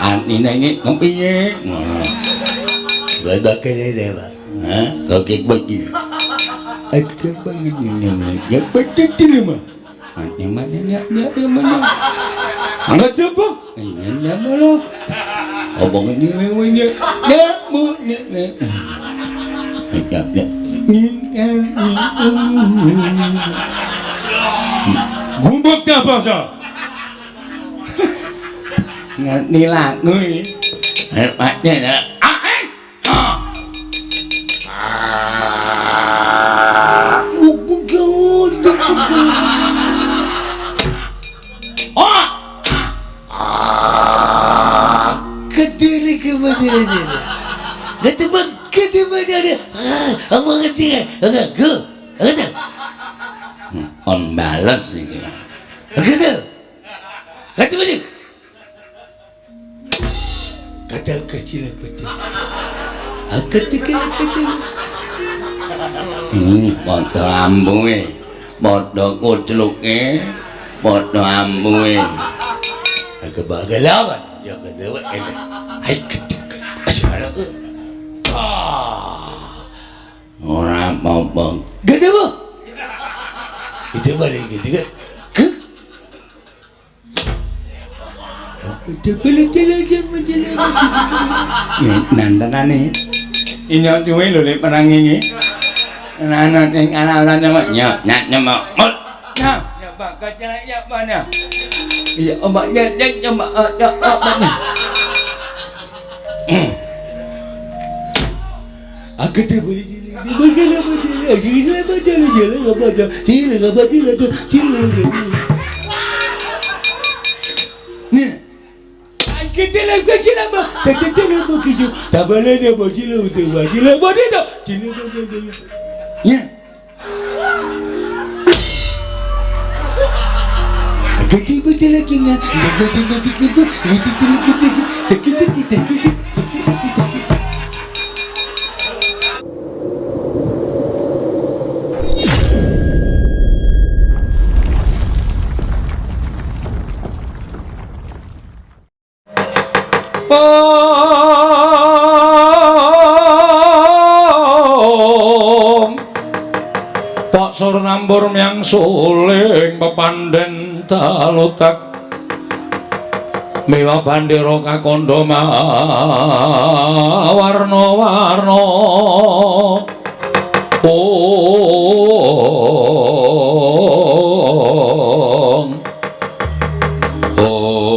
Antine iki kepiye? Ngono. Gak kene Pak. Hah? Kok iki. Ada pengen ya betul mah. Ane mana ya ya mana. Angkat coba. Ini ya mana. Obong ini ini ya bu ne ne. Ya ya. Gumbuk ta bangsa. Ngerti lagu iki. Hebatnya on bales iki. Padha ambuhe, padha kucluke, padha ambuhe. Kebagalawan ya kedewe ini. Hai ora apa-apa. Gede apa? Itu balik gitu kan. Nantenane. Inyo duwe lho lek perang iki. Ana ing ana-ana nyok nyok nyok. Nah, ya Pak kacang ya mana? Iya, ombaknya nyok nyok nyok ombaknya. Aku tuh boleh sini. Bagaimana boleh? Sini boleh, sini boleh, sini boleh, sini boleh. Pak Surnambur myang suling pepandhen dalutak mewa bandera kakandha warna-warna. Ong ong.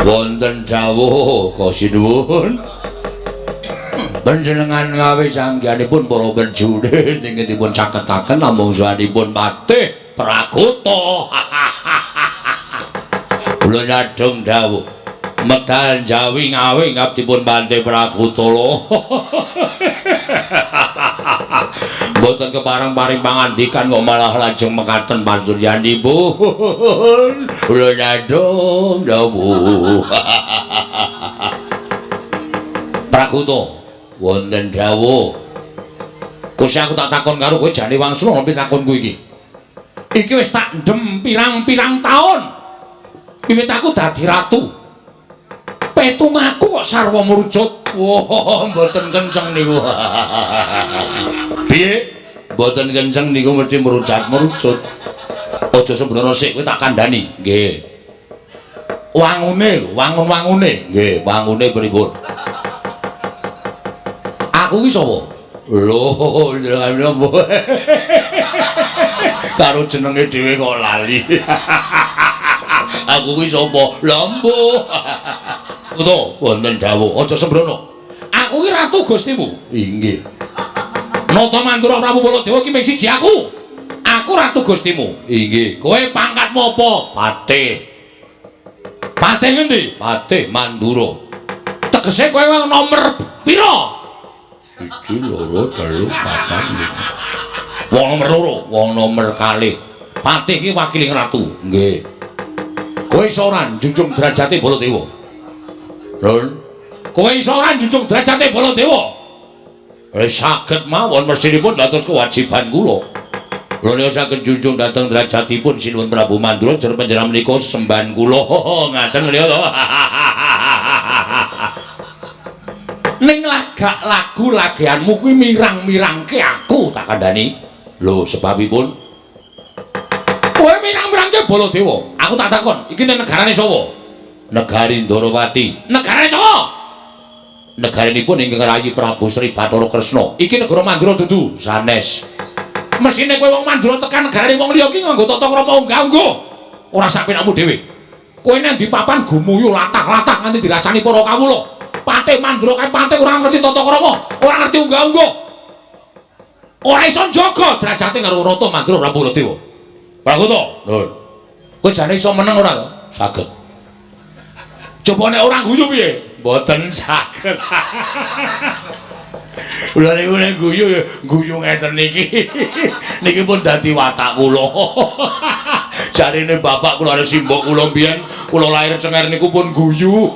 Wonten dawuh kosinuwun panjenengan ngawe sanggihanipun para prajurit ingkang dipun caketaken namung suwanipun patih Pragoto. Kula nyadhong dawuh medal Jawi ngawe ngap dipun patih Pragoto lho. Mboten kepareng paring pangandikan kok malah lajeng mekaten pasuryanipun. Kula nyadhong dawuh. Pragoto wonten dawuh. Gusti aku tak takon karo kowe jane wangsul ana pitakonku iki. Iki wis tak ndem pirang-pirang taun. Wiwit aku dadi ratu. Petung aku kok sarwa mrucut. Wah, mboten kenceng niku. Piye? Mboten kenceng niku mesti merucat-merucut. Aja sembrono sik, kowe tak kandhani. Nggih. Wangune lho, wangun-wangune. Nggih, wangune pripun? Aku ki sapa? Lho, jenengan karo jenenge dhewe kok lali. Aku ki sapa? Lampu. Betul, wonten dawuh, aja sembrono. Aku ki ratu Gustimu. Inggih. Nata Mandura Prabu Baladewa ki mung siji aku. Aku ratu Gustimu. Inggih. Kowe pangkatmu apa? Patih. Patih ngendi? Patih Mandura. Tegese kowe wong nomor pira? 1 2 3 4 5. Wong nomor 2, wong nomor 2. Patih ki wakiling ratu. Nggih. Kowe iso ora njunjung derajate Baladewa? Lho, kowe iso ora njunjung derajate Baladewa? Saged mawon mestinipun dados kewajiban kula. Kula nika saged junjung dhateng derajatipun Sinuwun Prabu Mandura jer panjenengan menika sembahan kula. Ngaten menika to. Ning lagak lagu lageanmu kuwi mirang-mirangke aku tak kandhani. Lho sebabipun kowe mirang-mirangke Baladewa. Aku tak takon, iki ning negarane sapa? Negari Ndorowati. Negarane sapa? Negaranipun ingkang rayi Prabu Sri Bathara Kresna. Iki negara Mandura dudu sanes. Mesine kowe wong Mandura tekan negarane wong liya iki nganggo tata krama unggah-ungguh. Ora sak penakmu dhewe. Kowe nang ndi papan gumuyu latah-latah nganti dirasani para kawula. Patih Mandura kae patih ora ngerti tata krama, ora ngerti unggah-ungguh. Ora iso njaga derajate karo Rata Mandura Prabu Baladewa. Pragoto, lho. Kowe jane iso meneng ora to? Saged. Coba nek ora guyu piye? Mboten saged. Kula niku nek guyu ya guyu ngeten niki. Niki pun dadi watak kula. Jarine bapak kula karo simbok kula mbiyen kula lahir cenger niku pun guyu.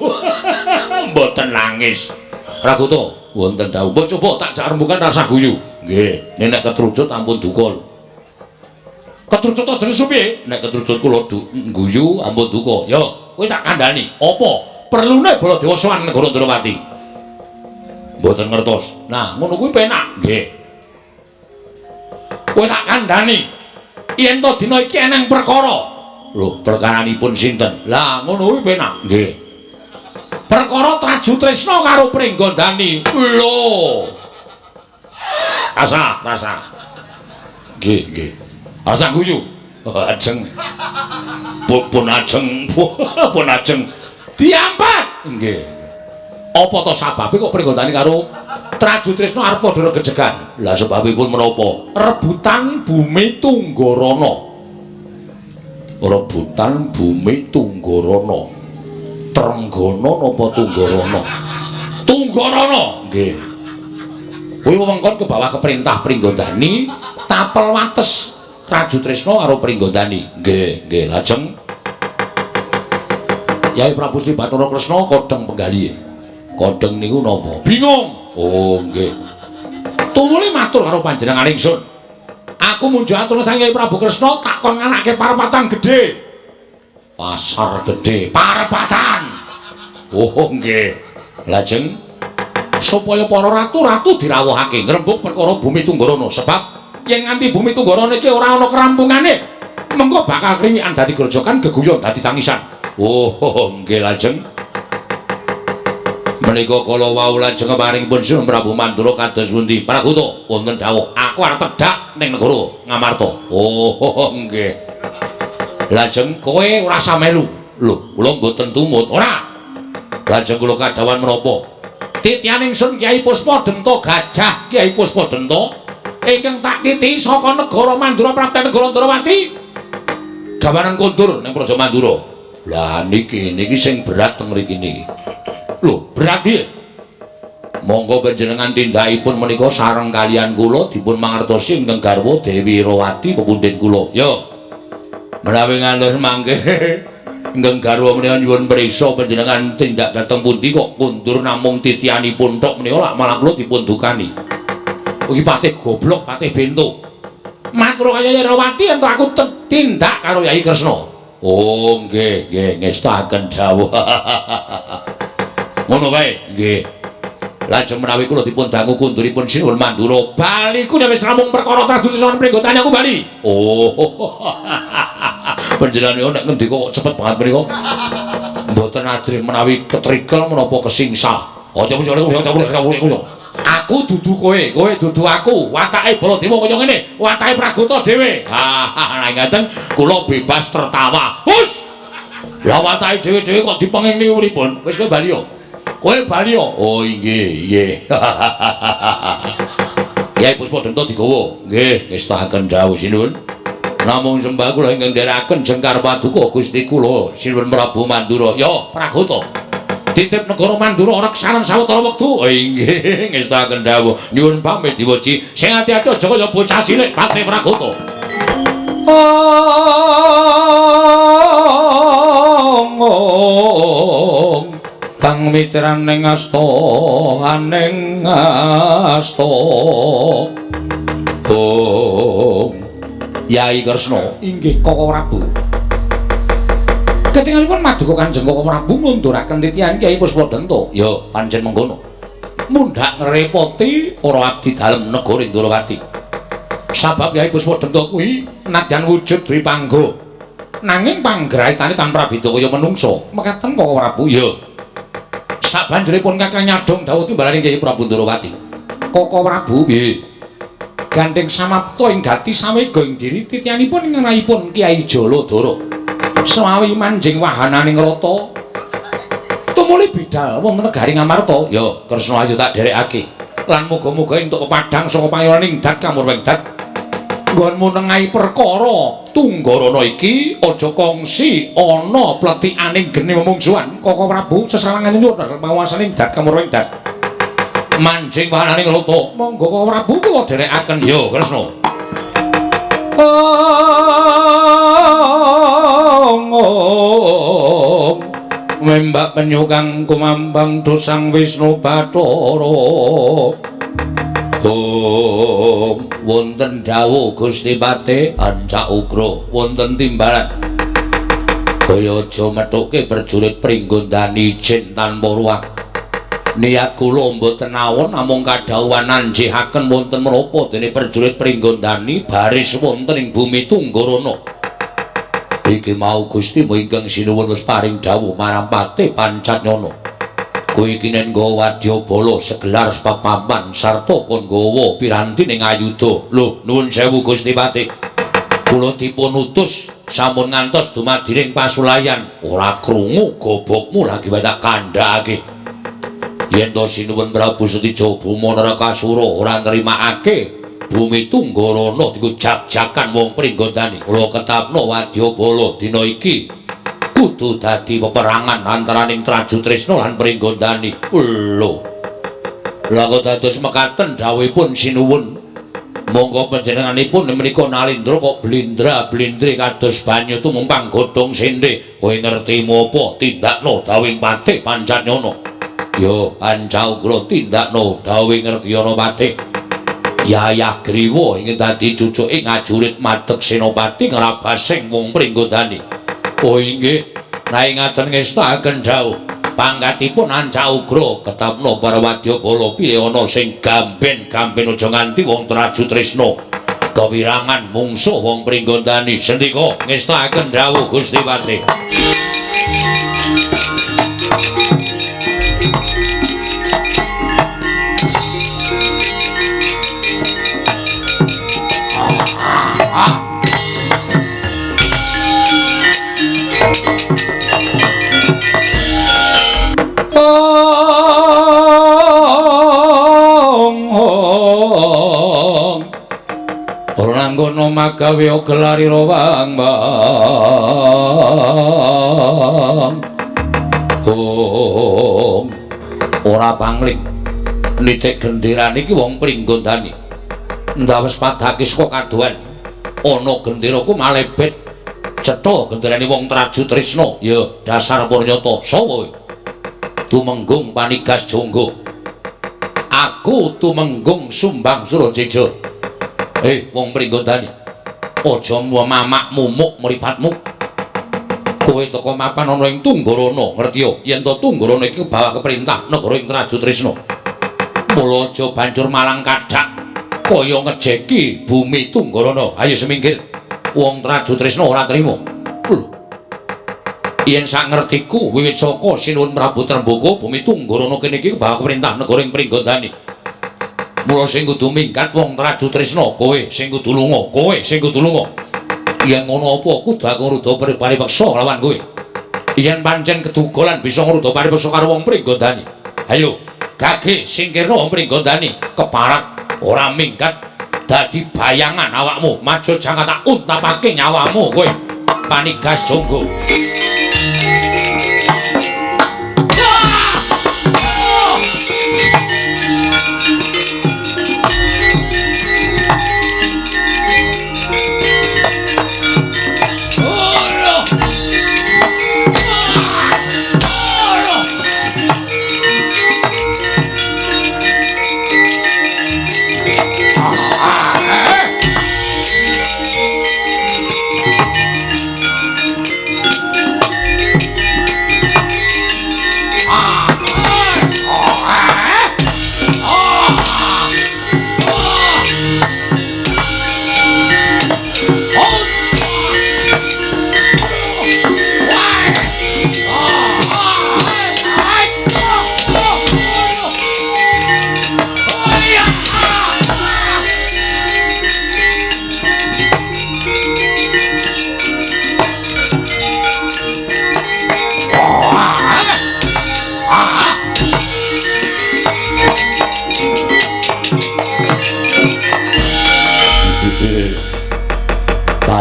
Mboten nangis. Pragoto, wonten dawuh. Mbok coba tak jak rembukan rasa guyu. Nggih, nek ketrucut ampun duka lho. Ketrucut aja nesu piye? Nek ketrucut kula guyu ampun duka. Yo, kowe tak kandhani. Apa perlune Baladewa sowan negara Ndrawati? Mboten ngertos. Nah, ngono kuwi penak. Nggih. Kowe tak kandhani. Yen to dina iki eneng perkara. Lho, perkaranipun sinten? Lah, ngono kuwi penak. Nggih. Perkara Traju Tresna karo Pringgondani. Lho. Rasa, rasa. Nggih, nggih. Rasa guyu. Ajeng. Pun ajeng, pun ajeng. Diampat. Nggih. Apa to sababe kok Pringgondani karo Traju Tresna arep padha regejegan? Lah sebabipun menapa? Rebutan bumi Tunggarana. Rebutan bumi Tunggarana. Trenggana napa Tunggarana? Tunggarana. Nggih. Kuwi wewengkon ke bawah keperintah Pringgondani, tapel wates Traju Tresna karo Pringgondani. Nggih, nggih, lajeng Yai Prabu Sri Bathara Kresna kodheng penggalihe. Kodheng niku napa? Bingung. Oh, nggih. Tumuli matur karo panjenengan ingsun. Aku munjuk atur sang Yai Prabu Kresna tak kon nganake parepatan gedhe. Pasar gedhe, parepatan. Oh, nggih. Lajeng supaya para ratu-ratu dirawuhake ngrembug perkara bumi Tunggarana, sebab yen nganti bumi Tunggarana iki ora ana kerampungane, mengko bakal kriwikan dadi grojokan, geguyon dadi tangisan. Oh, nggih lajeng menika kala wau lajeng paringipun Sinuwun Prabu Mandura kados pundi? Pragoto, wonten dawuh, aku arep tedhak ning negara Ngamarta. Oh, nggih. Lajeng kowe ora usah melu. Lho, kula mboten tumut. Ora. Lajeng kula kadhawan menapa? Titihan ingsun Kyai Puspa Denta Gajah Kyai Puspa Denta ingkang tak titihi saka negara Mandura prapta negara Ndrawati. Gawanan kondur ning Praja Mandura. Lah niki niki sing berat teng mriki niki. Lho, berat piye? Monggo panjenengan tindakipun menika sareng kalian kula dipun mangertosi ingkang garwa Dewi Rawati pepundhen kula. Yo. Menawi ngantos mangke ingkang garwa menika nyuwun priksa panjenengan tindak dhateng pundi kok kondur namung titihanipun tok menika lak malah kula dipun dukani. Iki patih goblok, patih bento. Matur kaya Yai Rawati ento aku tindak karo Yai Kresna. Oh, nggih, nggih, ngestaken dawuh. Ngono wae, nggih. Lajeng menawi kula dipun dangu kunduripun Sinuwun Mandura, baliku nek wis rampung perkara Traju Tresna Pringgondani aku bali. Oh. Panjenengan nek ngendika kok cepet banget menika. Mboten ajrih menawi ketrikel menapa kesingsa. Aja. Aku dudu kowe, kowe dudu aku. Watake Baladewa kaya ngene, watake Pragoto dhewe. Ha, ha, ngaten kula bebas tertawa. Hus. Lah watake dhewe-dhewe kok dipenging niku pripun? Wis kowe bali yo. Kowe bali yo. Oh inggih, nggih. Kyai Puspa Denta digawa. Nggih, ngestaken dawuh sinuwun. Namung sembah kula ingkang nderekaken jengkar paduka Gusti kula Sinuwun Prabu Mandura. Yo, Pragoto. Titip negara Mandura reksanan sawetara wektu. Oh inggih, ngestaken dawuh. Nyuwun pamit diwoji. Sing ati-ati aja kaya bocah cilik Patih Pragoto. Ong kang mitraning asta aning asta. Ong. Yai Kresna inggih Koko Prabu. Ketingalipun maduka Kanjeng Koko Prabu ngunduraken titihan Kyai Puspadanta. Ya pancen mengkono. Mundhak ngrepoti para abdi dalem negara Ndrawati. Sabab Kyai Puspadanta kuwi nadyan wujud dwipangga. Nanging panggraitane tanpa prabeda kaya menungsa. Mekaten Koko Prabu. Ya. Sabanjuripun Kakang nyadhong dawuh timbalaning Kyai Prabu Ndrawati. Koko Prabu piye? Gandeng samapta ing gati sawega ing diri titihanipun ing rayipun Kyai Jaladara. Selawi manjing wahananing rata tumuli bidal wonten negari Ngamarta. Ya Kresna ayo tak dherekake lan muga-muga entuk pepadhang saka payuning dat kamurwing dat nggonmu nengahi perkara Tunggarana iki aja kongsi ana pletikaning geni memungsuhan. Koko Prabu sesalangan nyuwun panguwasaning dat kamurwing dat manjing wahananing rata. Monggo Koko Prabu kula dherekaken. Ya Kresna. Wembak penyu kang kumambang dosang Wisnu Bathara. Om wonten dawuh Gusti Patih ancak ugra wonten timbalan. Kaya aja methuke prajurit Pringgondani ijin tanpa ruang. Niat kula mboten awon namung kadhawuhan anjihaken wonten menapa dene prajurit Pringgondani baris wonten ing bumi Tunggarana. Iki mau Gusti ingkang sinuwun wis paring dawuh marang Patih Pancatnyana. Kowe iki nen nggawa wadyabala segelar papaman sarta kon nggawa piranti ning ayuda. Lho, nuwun sewu Gusti Patih. Kula dipun utus sampun ngantos dumadiring pasulayan. Ora krungu gobokmu lagi wae tak kandhakake. Yen to sinuwun Prabu Setija Buma Narakasura ora nrimakake bumi Tunggarana diku jak-jakan wong Pringgondani. Kula ketapno wadyabala dina iki kudu dadi peperangan antaraning Trajutrisna lan Pringgondani. Lho. Lah kok dados mekaten dawuhipun sinuwun. Monggo panjenenganipun menika nalindra kok blindra-blindre kados banyu tumumpang godhong sende. Kowe ngerti apa tindakno dawuhing Patih Pancatnyana? Ya ancaugra tindakno dawuhing Regyana Patih. Yayah Griwa ingin dadi cucuke ngajurit madeg senopati ngrabasing wong Pringgondani. Oh inggih, naing ngaten ngestakaken dawuh. Pangkatipun ancak ugra ketapno para wadyabala piye ana sing gamben-gamben aja nganti wong Trajutrisna kewirangan mungsuh wong Pringgondani. Sendika ngestakaken dawuh Gusti Patih. Ora magawe gelari rawang bang. Om ora pangling nitik genderane iki wong Pringgondani. Ndawes padake saka kadohan ana genderaku malebet cetha genderane wong Trajutrisna. Ya dasar purnyata sapa kowe? Tumenggung Panigas Jonggo. Aku Tumenggung Sumbang Surajeja. Wong Pringgondani, aja mamak mumuk mripatmu. Kowe teka mapan ana ing Tunggarana, ngerti ya? Yen to Tunggarana iki bawa keperintah negara ing Trajutrisna. Mula aja banjur malang kadhak kaya ngejeki bumi Tunggarana. Ayo seminggir. Wong Trajutrisna ora trima. Lho. Yen sak ngertiku wiwit saka Sinuwun Prabu Trembaka bumi Tunggarana kene iki bawa keperintah negara ing Pringgondani. Mula sing kudu minggat wong Trajutrisna, kowe sing kudu lunga, kowe sing kudu lunga. Yen ngono apa kudu aku ngruda paripeksa lawan kowe. Yen pancen keduga lan bisa ngruda paripeksa karo wong Pringgondani. Ayo, gage singkirna wong Pringgondani, keparat ora minggat dadi bayangan awakmu, maju jangan tak untapake nyawamu kowe. Panigas Jonggo.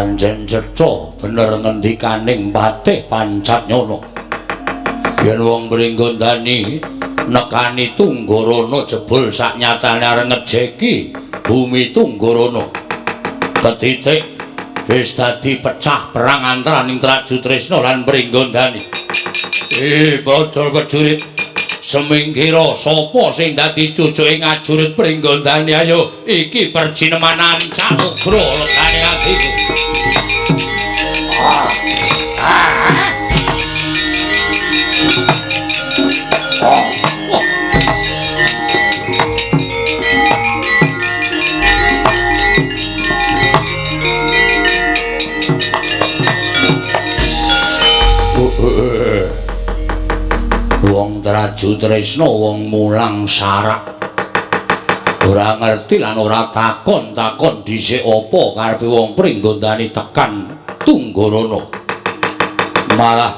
Pancen cetha bener ngendikaning Patih Pancatnyana. Yen wong Pringgondani nekani Tunggarana jebul saknyatane arep ngejeki bumi Tunggarana. Ketitik wis dadi pecah perang antaraning Trajutrisna lan Pringgondani. Praja prajurit, semingkira sapa sing dadi cucuke ngajurit Pringgondani? Ayo iki perjineman ancak ugra legane atiku. Wong Trajutrisna wong mulang sarak ora ngerti lan ora takon-takon dhisik apa karepe wong Pringgondani tekan Tunggarana. Malah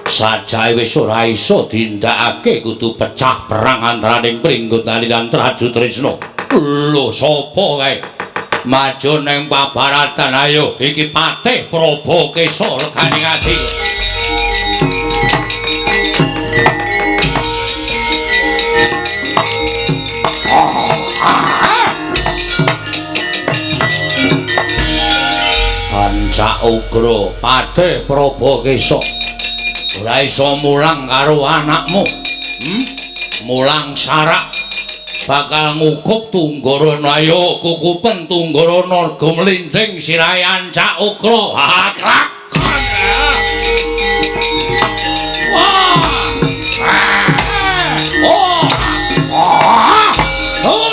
sajae wis ora iso dindakake, kudu pecah perang antaraning Pringgondani lan Trajutrisna. Lho sapa kae? Maju ning pabaratan, ayo iki Patih Prabakesa legane ati. Ancak ugra Patih Prabakesa ora iso mulang karo anakmu. Mulang sarak bakal ngukup Tunggarana. Ayo kukupen Tunggarana gumlinding sirahe Ancak ugra. Klak. Wah. Oh. Oh.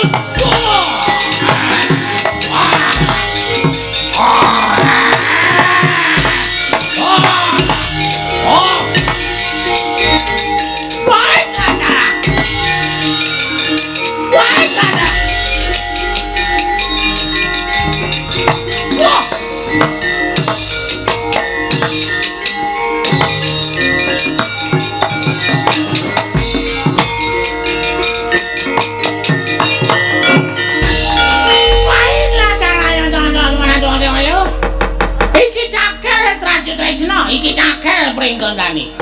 Iki cangkel Pringgondani.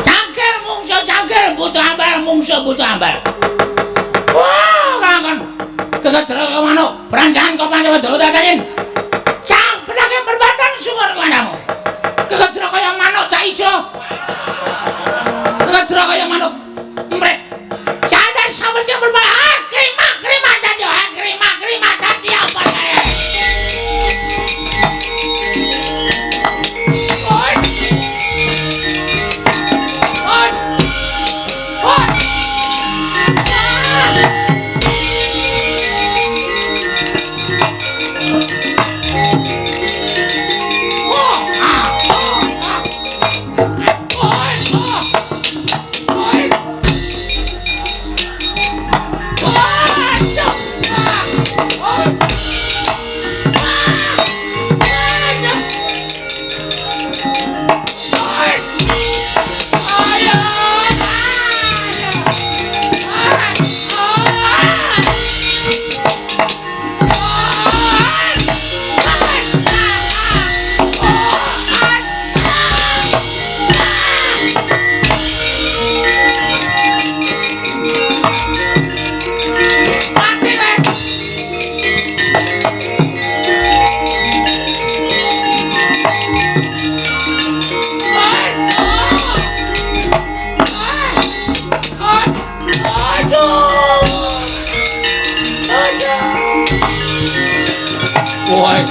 Cangkel mungsu cangkel butuh ambal mungsu butuh ambal. Wah, kangkon. Kekedra manuk, branjangan kok pancawa dulu datakin. Cang pedake perbatan sumur kandhamu. Kekedra kaya manuk cak ijo. Kekedra kaya manuk mrek. Sandan sambet ke berbal. Ah, krima krima dadi, ah krima krima dadi apa kae.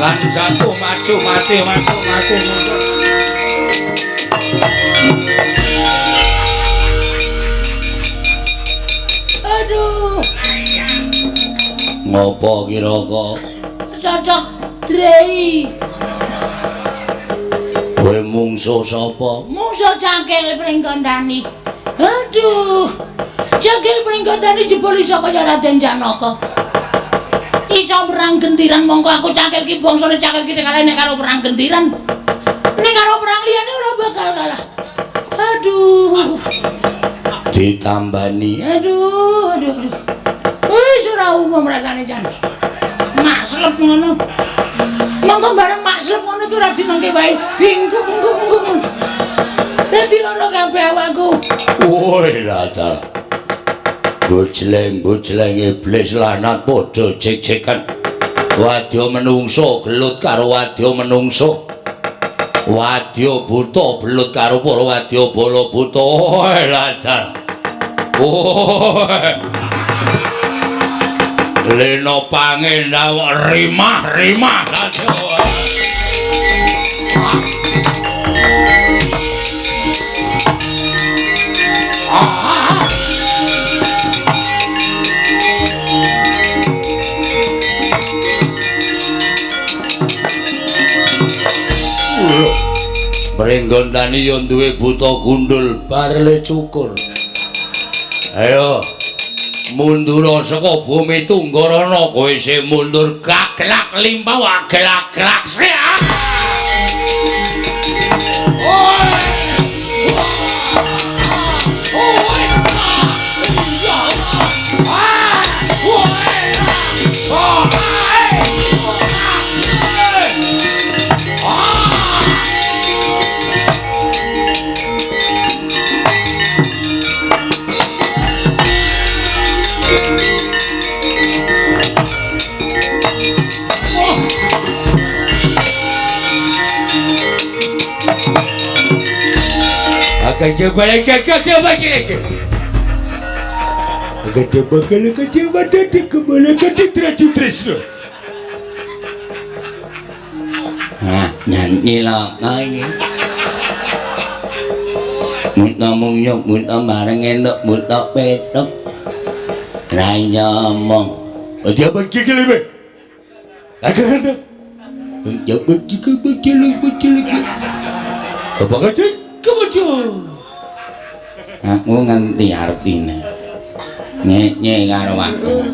Kancaku maju mati masuk mati masuk. Aduh. Ngopo kira-kira? Cocok drei. Kowe mungsuh sapa? Mungsuh Cangkel Pringgondani. Aduh. Cangkel Pringgondani jebul iso kaya Raden Janaka. Iso perang gentiran mongko aku cangkel ki bangsane cangkel ki kalah nek karo perang gentiran. Nek karo perang liyane ora bakal kalah. Aduh. Ditambani. Aduh, aduh, aduh. Wis ora umum rasane jan. Maslep ngono. Monggo bareng maksud ngono iki ora dinengke wae. Dingkuk-ngkuk-ngkuk. Dadi lara kabeh awakku. Woi latar. Bojleng-bojleng iblis lanat padha jek-jekan. Wadya menungso gelut karo wadya menungso. Wadya buta belut karo para wadya bala buta. Woi latar. Woi. Lena pangendah rimah-rimah. Pringgondani yo duwe buta gundul barle cukur. Ayo mundur saka bumi Tunggarana, kowe isih mundur gaglak limpah gelak-gelak sih. Nyanyi lah iki. Muta mungyuk muta bareng entuk muta petuk. Ra nyomong. Aja bagi kelebe. Agak-agak. Ya bagi bagi. Apa kata? Kebaca. Aku ngerti artine. Nyenye karo aku.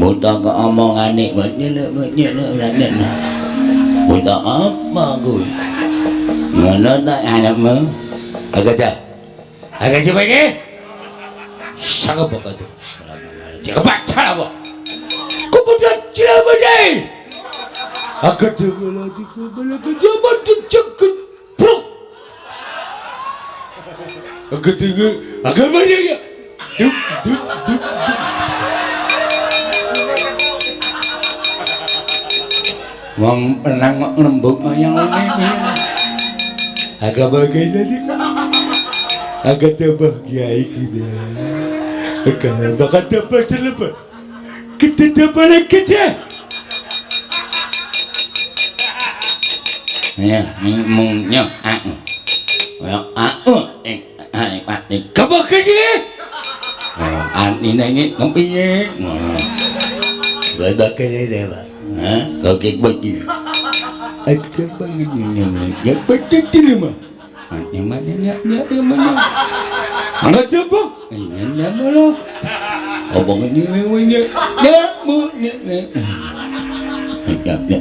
Buta keomongane nyelek. Buta apa kuwi? Ngono ta anakmu? Agak dah. Agak siapa iki? Saka kok itu. Kebaca apa? Kebaca celabane. Agak agak banyak ya. Dup dup dup. Wong perang kok ngrembug kaya ngene iki. Agak bagai tadi. Agak tambah kiai kita. Agak bakal tambah terlebih. Kita tambah lagi kita. Ya, mungnya aku. Ya aku. Pati kebek iki. Antine iki kepiye? Ngono. Bae dhewe. Hah? Kok iki. Ada bangun ya betul mah. Mana ya mana. Angkat coba. Ini ya molo. Obong ini ini. Ya bu ini. Ya ya.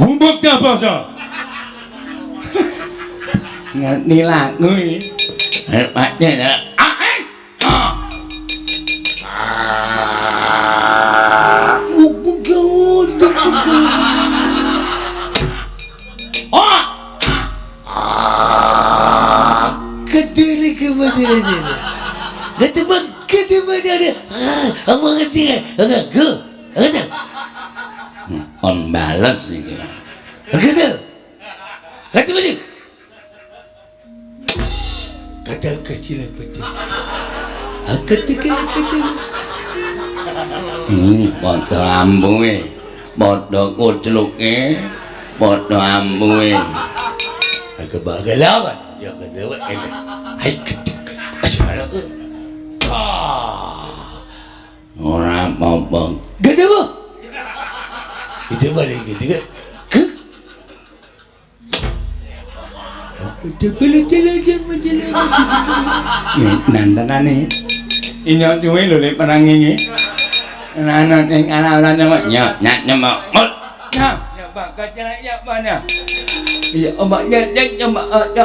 Gumbuk ta bangsa. Ngerti lagu iki. Hebatnya ya. On bales iki. Kata kecil peti. Padha ambuhe, padha kucluke, padha ambuhe. Kebagalawan ya kedewe ini. Hai ketik. Ora apa-apa. Gede apa? Itu balik gitu kan. Nantanane. Inyo duwe lho lek perang iki. Ana ing ana-ana nyok nyak nyok. Ya, ya Pak kaca ya mana? Ya omaknya nya nya ya.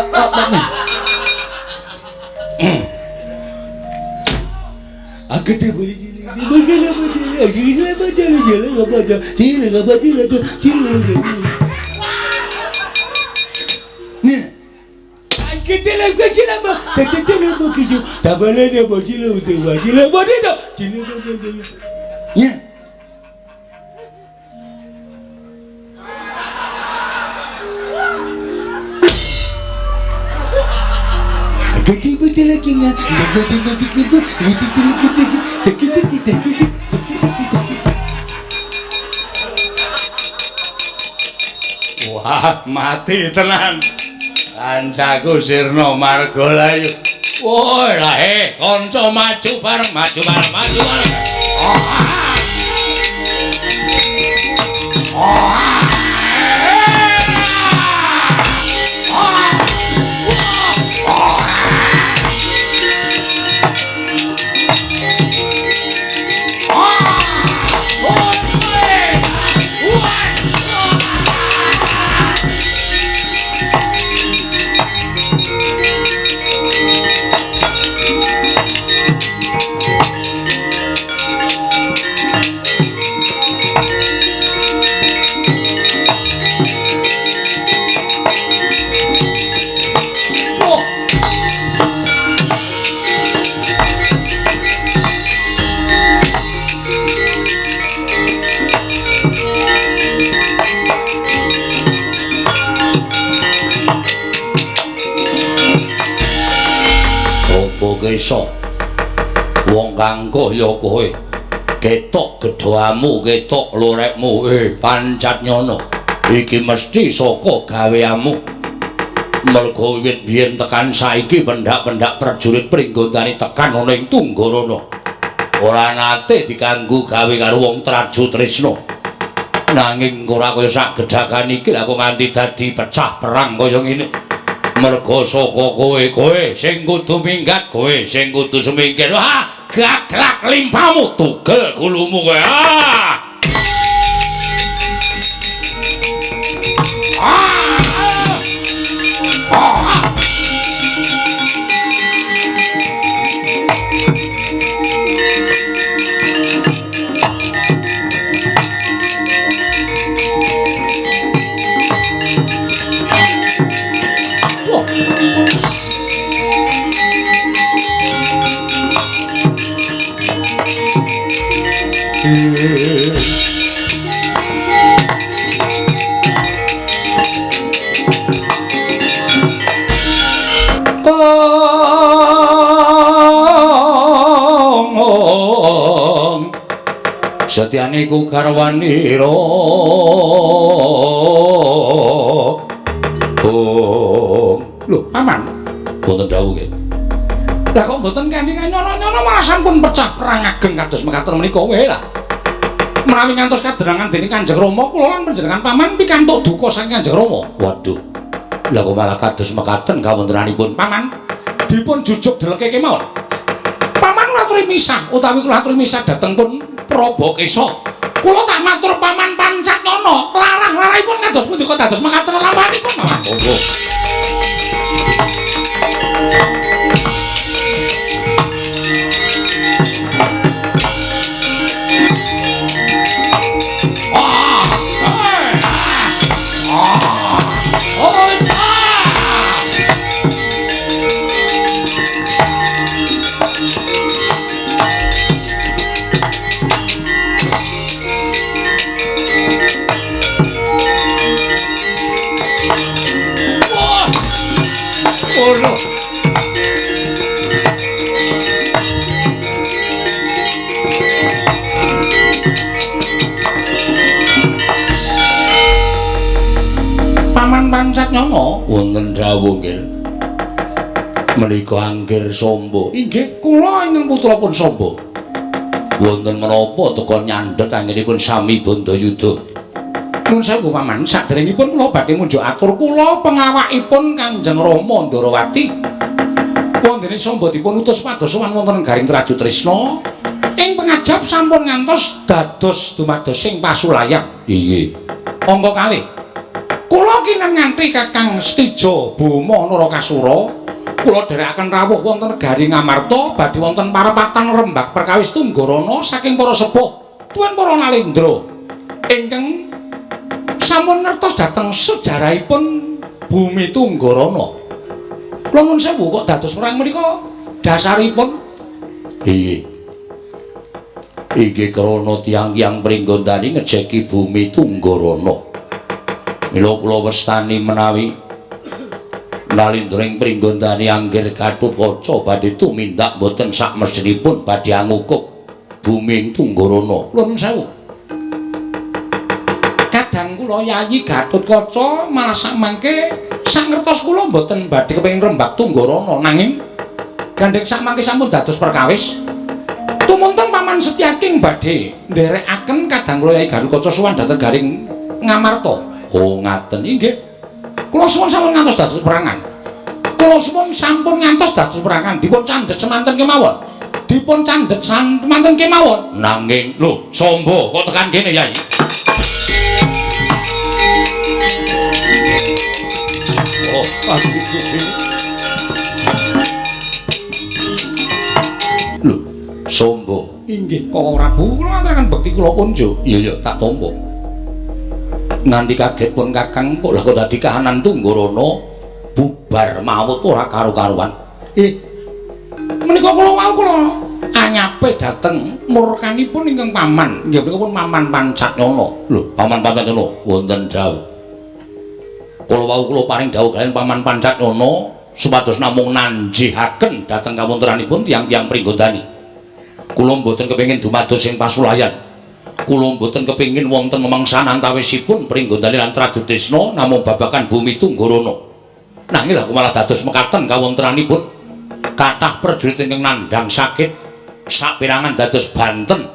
Wah, mati tenan. Kancaku sirna margalayu. Woi lah kanca maju bareng, maju bareng, maju bareng. Kesa wong kang kaya kowe ketok gedhamu ketok lorekmu pancat nyono iki mesti saka gaweanmu mergo wiwit biyen tekan saiki pendak-pendak prajurit Pringgondani tekan ana ing Tunggarana ora nate dikanggo gawe karo wong Traju Tresna nanging ora kaya sak gedhagan iki lha kok nganti dadi pecah perang kaya ngene. Mergo saka kowe, kowe sing kudu minggat, kowe sing kudu sumingkir. Wah, gaglak limpamu, tugel gulumu kowe. Ah! Ah! Ah! Setyane ku garwanira. Oh, lho, paman. Wonten dawuh nggih. Lah kok mboten kanthi nyono-nyono malah sampun pecah perang ageng kados mekaten menika wae lah. Menawi ngantos kaderangan dening Kanjeng Rama kula lan panjenengan paman pikantuk duka saking Kanjeng Rama. Waduh. Lah kok malah kados mekaten kawontenanipun paman? Dipun jujuk deleke kemawon. Paman kula aturi misah utawi kula aturi misah dhateng pun Prabu Kesa. Kula tak matur paman Pancatnana, larah-larahipun kados pundi kok dados mekaten lawanipun paman. Monggo. Paman Pancatnana wonten dawuh nggih. Menika Angger Samba. Inggih, kula ingkang putra pun Samba. Wonten menapa teka nyandhet anggenipun sami Bandayuda? Nuwun sewu paman, saderengipun kula badhe munjuk atur kula pengawakipun Kanjeng Rama Ndarawati. Wondene Samba dipun utus pados sowan wonten Garing Traju Tresna. Ing pengajap sampun ngantos dados dumados sing pasulayan. Inggih. Angka kalih. Kula kinten nganti Kakang Setija Boma Narakasura Kula dherekaken rawuh wonten negari Ngamarta badhe wonten parepatan rembag perkawis Tunggarana saking para sepuh tuwin para nalendra ingkang sampun ngertos dhateng sejarahipun bumi Tunggarana. Kula nuwun sewu kok dados perang menika dasaripun? Inggih. Inggih krana tiyang-tiyang Pringgondani ngejeki bumi Tunggarana. Mila kula wastani menawi nalindra ing Pringgondani anggir Gatotkaca badhe tumindak boten sakmestinipun badhe angukup bumi ing Tunggarana. Kula nuwun sewu. Kadang kula Yayi Gatotkaca malah sakmangke sangertos kula mboten badhe kepengin rembag Tunggarana, nanging gandheng sakmangke sampun dados perkawis tumunten Paman Setyaki badhe nderekaken kadang kula Yayi Gatotkaca sowan dhateng garing Ngamarta. Oh ngaten inggih. Kula suwun sampun ngantos dados perangan. Kula suwun sampun ngantos dados perangan, dipun candhet semanten kemawon. Dipun candhet semanten kemawon. Nanging lho, Sombo kok tekan kene Yayi? Oh, adikku sini. Lho, Sombo. Inggih, Koko Prabu, kula ngaturaken bekti kula kunjuk. Iya iya, tak tampa. Nganti kaget pun Kakang kok lah kok dadi kahanan Tunggarana bubar mawut ora karu-karuan. Menika kula wau kula anyape dhateng murkanipun ingkang paman, nggih menika pun Paman Pancatnana. Lho, Paman Pancatnana wonten dawuh. Kula wau kula paring dawuh kaliyan Paman Pancatnana supados namung nanjihaken dhateng kawontenanipun tiyang-tiyang Pringgondani. Kula mboten kepengin dumados ing pasulayan. Kula mboten kepengin wonten memangsan antawisipun Pringgondani lan Trajutrisna namung babagan bumi Tunggarana. Nanging lha malah dados mekaten kawontenanipun kathah prajurit ingkang nandhang sakit saperangan dados banten.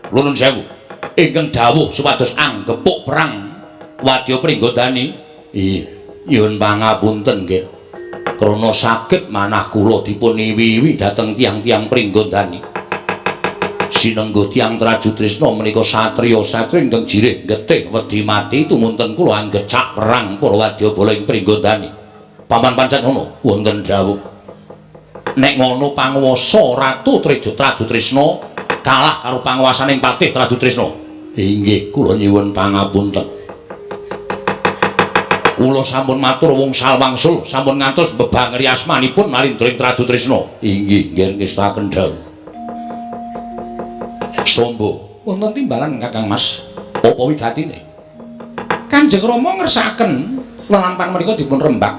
Kula nuwun sewu ingkang dawuh supados anggepuk perang wadya Pringgondani. Ih, nyuwun pangapunten nggih. Krana sakit manah kula dipun iwi-iwi dhateng tiyang-tiyang Pringgondani. Sinengguh tiyang Trajutrisna menika satriya-satriya ingkang jirih getih wedi mati tumunten kula anggecak perang para wadyabala ing Pringgondani. Paman Pancatnana wonten dawuh. Nek ngono panguwasa Ratu Trajutrisna kalah karo panguwasaning Patih Trajutrisna. Inggih, kula nyuwun pangapunten. Kula sampun matur wungsal wangsul sampun ngantos mbebangeri asmanipun nalindra ing Trajutrisna. Inggih, nggih ngestaken dawuh. Sombo, wonten timbalan Kakang Mas. Apa wigatine? Kanjeng Rama ngersakaken lelampan menika dipun rembag.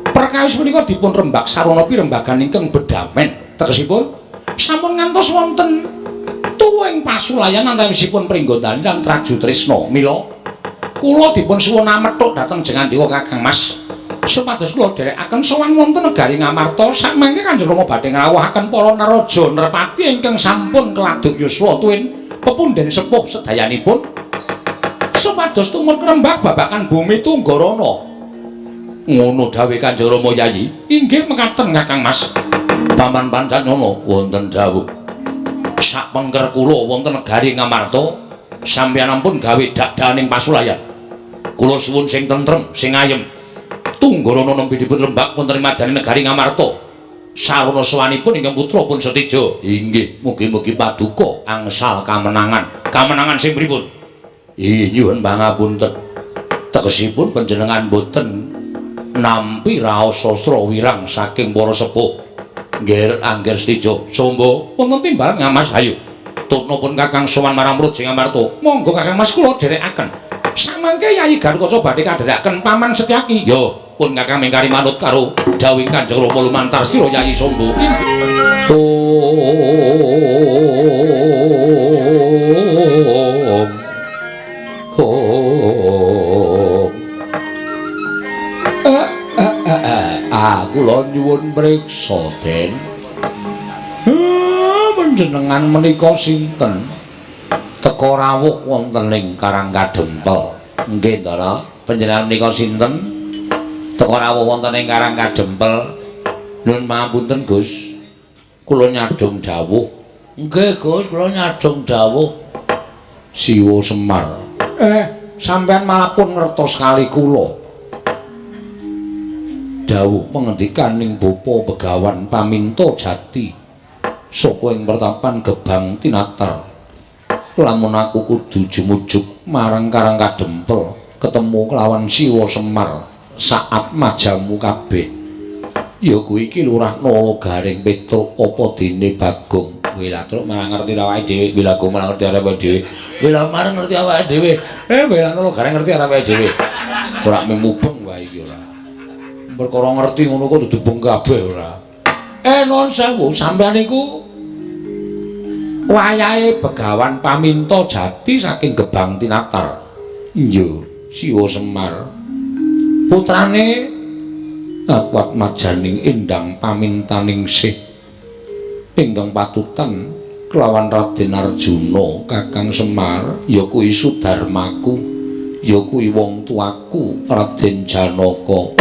Perkawis menika dipun rembag sarana pirembagan ingkang bedamen. Tegesipun sampun ngantos wonten tuwuhing pasulayan antawisipun Pringgondani lan Trajutrisna. Mila kula dipun suwun amethuk dhateng Jengandika Kakang Mas supados kula dherekaken sowan wonten negari Ngamarta. Sakmangke Kanjeng Rama badhe ngrawuhaken para neraja nerpati ingkang sampun keladuk yuswa tuwin pepunden sepuh sedayanipun supados tumut ngrembag babagan bumi Tunggarana. Ngono dawuhe Kanjeng Rama Yayi. Inggih mekaten Kakang Mas. Paman Pancatnana wonten dawuh. Sakpengker kula wonten negari Ngamarta sampeyan ampun gawe dakdaning pasulayan. Kula suwun sing tentrem, sing ayem. Tunggarana nembe dipun rembag wonten madani negari Ngamarta. Sarana sowanipun ingkang putra pun Setija. Inggih, mugi-mugi paduka angsal kamenangan. Kamenangan sing pripun? Inggih, nyuwun pangapunten. Tegesipun panjenengan boten nampi raos sastra wirang saking para sepuh. Nggih, angger Setija. Sombo, wonten timbalan Mas. Ayo. Tutna pun Kakang sowan marang Praja Ngamarta. Monggo Kakang Mas kula dherekaken. Samangke Yayi Gatotkaca badhe kandherekaken Paman Setyaki. Yo, pun Kakang mingkari manut karo dawuh Kanjeng Rama lumantar sira Yayi Sombo. Om. Om. Kula nyuwun priksa, Den. Panjenengan menika sinten? Teka rawuh wonten ing Karang Kadempel. Nggih, Ndara. Panjenengan menika sinten? Teka rawuh wonten ing Karang Kadempel. Nuwun pangapunten, Gus. Kula nyadhong dawuh. Nggih, Gus, kula nyadhong dawuh. Siwa Semar. Sampeyan malah pun ngertos kali kula. Dawuh pengendikaning Bapa Begawan Paminto Jati saka ing pertapan Gebang Tinatar. Lamun aku kudu jumujuk marang Karang Kadempel ketemu kelawan Siwa Semar saat majamu kabeh. Ya kuwi iki Lurah Nala Garing Petruk apa dene Bagong. Wilatruk malah ngerti awake dhewe, Wilago malah ngerti awake dhewe. Wila marang ngerti awake dhewe. Wila Nala Garing ngerti awake dhewe. Ora mubeng wae iki ora. Perkara ngerti ngono kok didubung kabeh ora. Nuwun sewu, sampeyan niku wayahe Begawan Paminto Jati saking Gebang Tinatar. Iya, Siwa Semar. Putrane Akuat Majaning Endang Pamintaningsih ingkang patutan kelawan Raden Arjuna Kakang Semar ya kuwi Sudarmaku, ya kuwi wong tuaku Raden Janaka.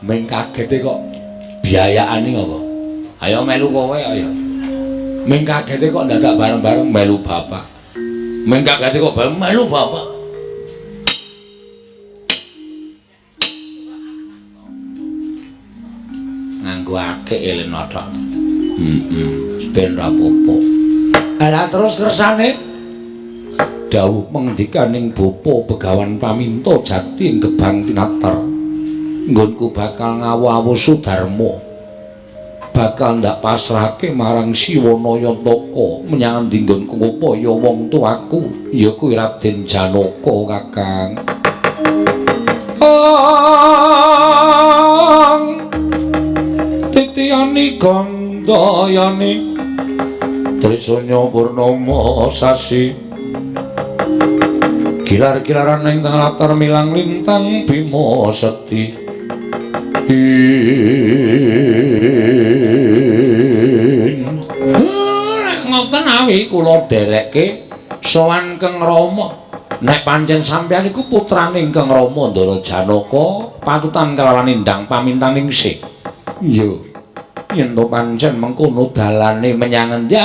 Meng kagete kok biayakane apa? Ayo melu kowe ayo. Meng kagete kok dadak bareng-bareng melu bapak. Meng kagete kok bareng melu bapak. Nganggo akeh eleno tok. Heeh, ben ra apa-apa. Lah terus kersane dawuh pengendikaning Bapa Begawan Paminto Jati ing Gebang Tinatar. Nggonku bakal ngawu-awu Sudarma. Bakal ndak pasrahke marang Siwa Nayantaka menyang endi nggonku ngupaya wong tuaku ya kuwi Raden Janaka Kakang. Ong titiyani gandayani Trisanya purnama sasi gilar-gilaran ing tengah latar milang lintang Bima Sekti. Nek ngoten awi kula derekke sowan Kang Rama. Nek pancen sampeyan iku putrane Kang Rama Ndara Janaka patutan kalawan Endang Pamintaningsih. Iya. Yen to pancen mengkono dalane menyang endi?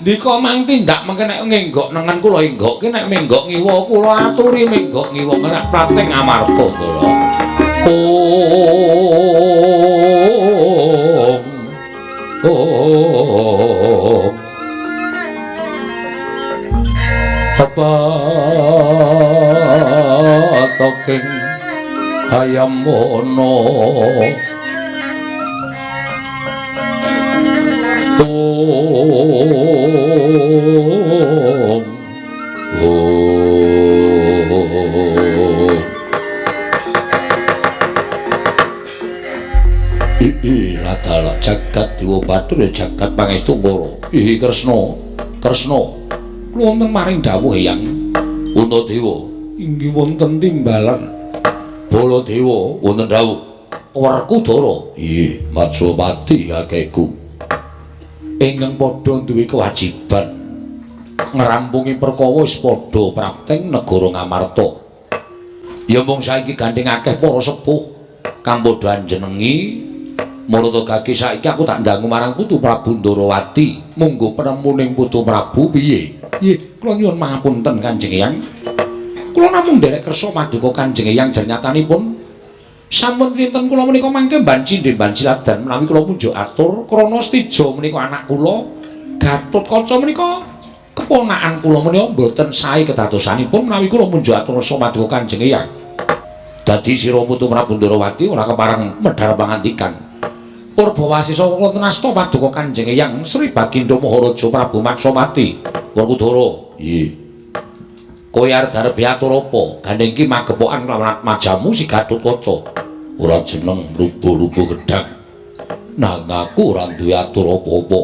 Ndika mang tindak mengke nek ngenggok nengen kula enggokke, nek menggok ngiwa kula aturi menggok ngiwa kerak prating amarta Ndara. Om Om Tepatoking hayam wono Om Om Ladala jagat dewa bathara jagat pangestu para. Ihi Kresna, Kresna. Kula wonten maring dawuh Eyang Puntadewa inggih wonten timbalan. Baladewa wonten dawuh. Werkudara. Inggih, Matswapati kakekku. Ingkang padha duwe kewajiban ngrampungi perkara wis padha prapteng negara Ngamarta. Ya mung saiki gandeng akeh para sepuh kang padha anjenengi Marata gage saiki aku tak ndangu marang Putu Prabu Ndarawati. Monggo penemuning Putu Prabu piye? Nggih, kula nyuwun pangapunten Kanjeng Eyang. Kula namung nderek kersa paduka Kanjeng Eyang jernyatanipun sampun pinten kula menika mangke banci ndemban siladan menawi kula munjuk atur krana Stija menika anak kula, Gatotkaca menika keponakan kula menika mboten sae kedadosanipun menawi kula munjuk atur kersa paduka Kanjeng Eyang. Dadi sira Putu Prabu Ndarawati ora kepareng medhar pangandikan. Purbawasisa wonten asta paduka Kanjeng Eyang Sri Bagindo Maharaja Prabu Matswapati. Werkudara. Nggih. Kowe arep darep atur apa? Gandeng iki magepokan kelawan atmajamu si Gatotkaca. Ora jeneng rubuh-rubuh gedhang. Nang aku ora duwe atur apa-apa.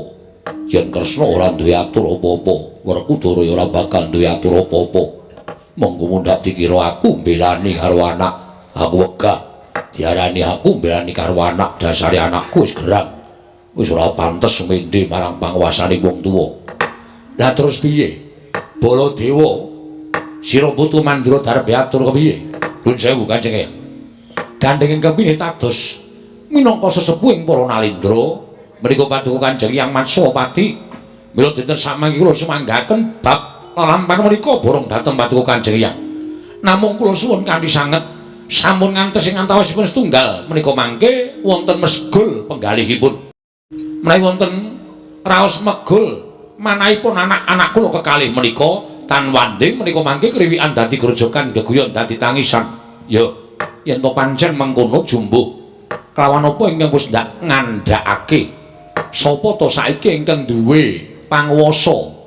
Yen Kresna ora duwe atur apa-apa, Werkudara ya ora bakal duwe atur apa-apa. Monggo mundhak dikira aku mbelani karo anak. Aku wegah. Diarani aku mbelani karo anak, dasare anakku wis gerang. Wis ora pantes mendhe marang panguwasane wong tuwa. Lah terus piye? Baladewa, sira putu Mandura darep atur kepiye? Nuwun sewu Kanjeng Eyang. Gandeng ingkang pinih tados minangka sesepuhing para nalendra menika paduka Kanjeng Eyang Matswapati. Mila dinten samangke kula sumanggaken bab Lelampan menika borong dhateng Paduka Kanjeng Hyang. Namung kula suwun kanthi sanget sampun ngantos ing antawisipun setunggal menika mangke wonten mesgul penggalihipun. Menawi wonten raos megul manahipun anak-anak kula kekalih menika tan wanding menika mangke kriwikan dadi grojogan geguyon dadi tangisan. Ya, yen to pancen mengkono jumbuh kelawan apa ingkang wis ndak ngandhakake? Sapa to saiki ingkang duwe panguwasa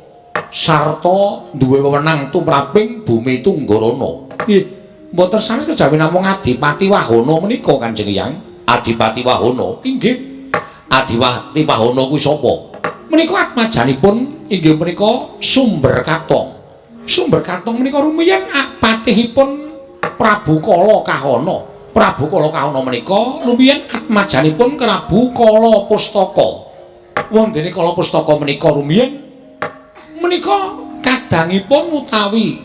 sarta duwe wewenang tumraping bumi Tunggarana? Nggih, mboten sanes kejawi namung Adipati Wahana menika Kanjeng Hyang. Adipati Wahana? Inggih. Adipati Wahana kuwi sapa? Menika atmajanipun inggih menika Sumber Katong. Sumber Katong menika rumiyin patihipun Prabu Kala Kahana. Prabu Kala Kahana menika rumiyin atmajanipun Prabu Kala Pustaka. Wondene Kala Pustaka menika rumiyin menika kadangipun utawi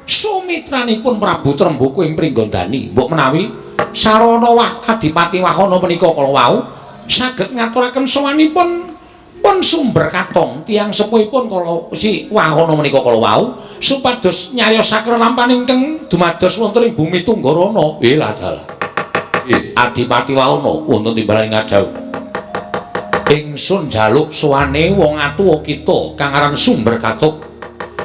sumitranipun Prabu Tremboko ing Pringgondani. Mbok menawi sarana Adipati Wahana menika kala wau saged ngaturaken sowanipun pun Sumber Katong tiyang sepuhipun kala si Wahana menika kala wau supados nyariosaken lelampan ingkang dumados wonten ing bumi Tunggarana. Lah dalah. Adipati Wahana wonten timbalan ngadhawuh. Ingsun njaluk sowane wong atuwa kita kang aran Sumber Katong